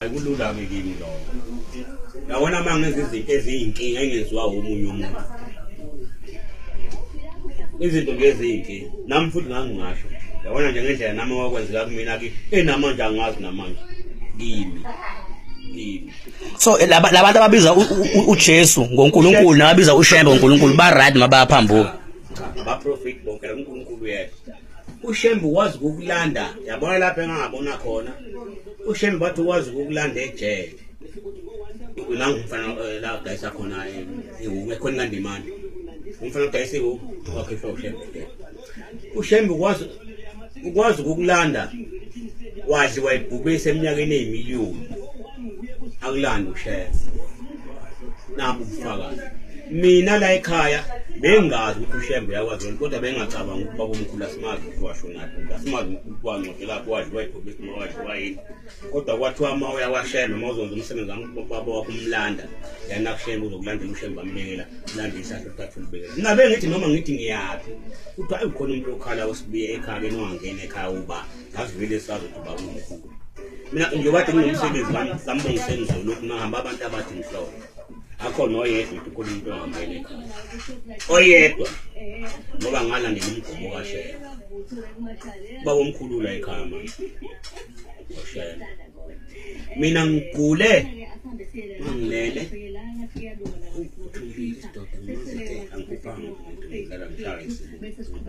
Akulula-ke kimi lokho. Yabona uma ngenza izinto eziyinkinga engenziwa omunye umuntu. Izinto nje eziyinkinga. Nami futhi ngangingasho. Yabona nje ngendlela nami okwenzeka kumina ke enamanje angazi namanje kimi. Kimi. So labantu ababiza uJesu ngoNkulunkulu nababiza uShembe ngoNkulunkulu ba right mabaphambuka. Cha, abaprofeti bonke la uNkulunkulu yedwa. UShembe wazi ukukulanda, yabona lapho engangabona khona. UShembe bathi wazi ukukulanda ejele. Nangu umfana la udayisa khona iwuku ekhona kaNdimane. Umfana udayisa iwuku wakhishwa uShembe ejele. UShembe ukwazi ukukulanda wadliwa ibhubesi eminyakeni eyimiliyoni. Akulanda uShembe. Nabu ubufakazi. Mina la ekhaya bengazi ukuthi uShembe uyakwazi lokho, kodwa bengacabanga ukuthi ubaba omkhulu asimazi ukuthi washonaphi, asimazi ukuthi wangcwatshelaphi, wadliwa ibhubesi noma wadliwa yini. Kodwa kwathiwa uma uya kwaShembe, uma uzonza umsebenzi wami ubaba wakho umlanda, yana kuShembe uzokulandela uShembe ambekela, ulande isihlahla uthathe ulibekela. Mina bengithi noma ngithi ngiyaphi, kuthiwa ayi khona umuntu okhala usibuye ekhaya ke nongangena ekhaya uba, ngazivele sazi ukuthi ubaba omkhulu. Mina njengoba kade nginomsebenzi kaMbongiseni Zulu, ngahamba abantu abathi ngihlobo. Akho noyedwa ukuthi khona umuntu ongangena ekhaya. Oyedwa ngoba ngalandela umgomo kaShembe. Baba omkhulu la ekhaya manje. Ushembe. Mina ngigule ngilele uthulile isidoda ngizithe angikhuphanga umuntu ngidlala ngihlala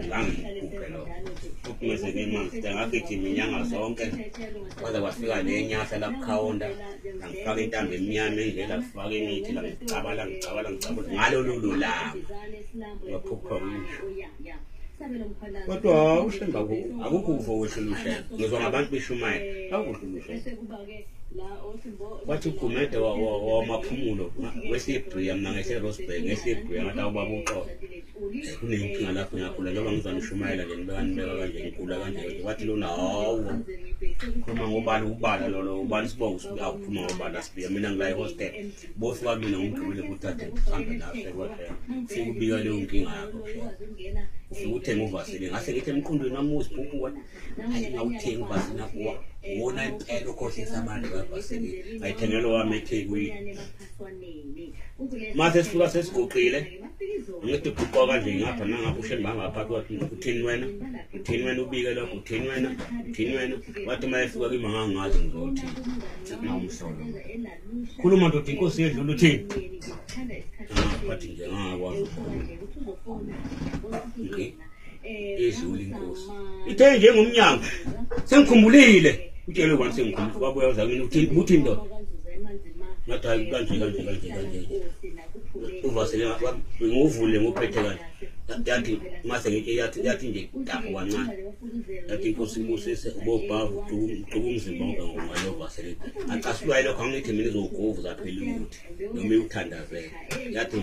ngangiphuphe lokho. Okumezeke manje ngagijima inyanga zonke kwaze kwafika nenyasa lakukhawonda langifaka intambo emnyama enje lafaka imithi langicaba langicaba langicaba ngalo lolu langa ngaphupha ngisho. Kodwa uShembe akukho uvo wehlula uShembe. Ngizwa ngabantu beshumayela akukho uhlula uShembe. Wathi uGumede wamaphumulo wehlebhuya mina ngehle eRosebank ngehlebhuya ngathi awubaba uxolo. Kunenkinga lapho ngiyagula njengoba ngizwa nishumayela nje nibeka nibeka kanje ngigula kanje kanje. Wathi lona hawu khuluma ngobani ubala lolo ubani sibongo awukhuluma ngobala sibiya mina ngila ehostel. Bofika mina ngumgibele kuthathe uhambe naso eHostel. Fika ubika leyo nkinga yakho. Ufike uthenge uvaseline ngase ngithi emqondweni wami uziphuphu wena hayi ngawuthenga uvaseline wakho wona impela ukhohlisa abantu kavaseline ngayithengela owami eThekwini. Mase sifika sesiguqile ngithi guqa kanje ngapha nangapha uShembe angapha wathi uthini wena uthini wena ubike lokho uthini wena uthini wena wathi uma efika kimi angangazi ngizothini nawumhlolo khuluma ndoda inkosi yedlula uthini wathi nje ngakwazi ukukhuluma edlula inkosi ithe njengomnyango sengikhumbulile utshelwe kwani sengikhumbulile wabuya uza kimi uthini uthini ndoda ngathi hayi kanje kanje kanje kanje uvasele nguvule nguphethe kanje yathi mase ngithi yathi yathi nje tapo kancane yathi inkosi ibusise ubobhavu ugcuba umzimba wonke ngoyovasele acasulwa yilokho angithi mina izogovu zaphela ukuthi noma iwuthandazele yathi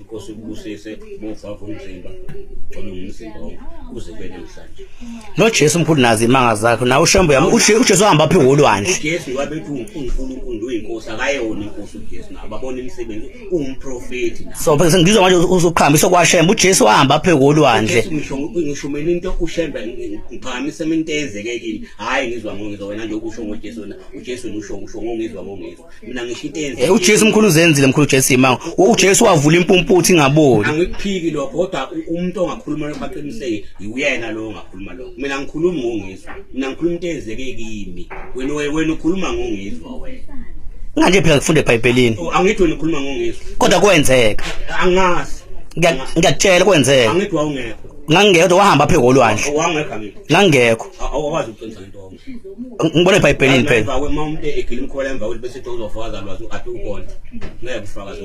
inkosi ikubusise bobhavu umzimba gcobe umzimba wonke kuze kube namhlanje. NoJesu mkhulu nazi imanga zakhe nawe uShembe uyami uJesu uhamba aphi ngolwandle. UJesu wabethi uNkulunkulu uyinkosi akayona inkosi uJesu nabo babona imisebenzi uwumprofeti naye. So phela sengizwa manje usuqhambisa kwaShembe uJesu wahamba aphi ngolwandle. UJesu ngisho mina into uShembe ngiphakamisa into eyenzeke kimi hayi ngizwa ngongizwa wena nje ukusho ngoJesu wena uJesu usho usho ngongizwa ngongizwa mina ngisho into eyenzeke uJesu mkhulu uzenzile mkhulu uJesu imanga uJesu wavula impumputhe ingaboni. Angikuphiki lokho kodwa umuntu ongakhuluma lokho aqiniseke uyena lo ongakhuluma lokho mina ngikhuluma ngongizwa mina ngikhuluma into eyenzeke kimi wena wena ukhuluma ngongizwa wena Nganje phela ngifunda eBhayibhelini. Oh, angithi wena ukhuluma ngongizwa Kodwa kwenzeka. Angazi. Ngiyakutshela kwenzeka. Angithi wawungekho. Ngangingekho wahamba phe kolwandle. Wawungekho angithi. Ngangingekho. Awukwazi ukuqinisa ngento wonke. Ngibona eBhayibhelini phela. Emva kwema umuntu egila umkhola emva kwethu bese uzofakaza lwazi athi ukhona. Ngeke ufakaze.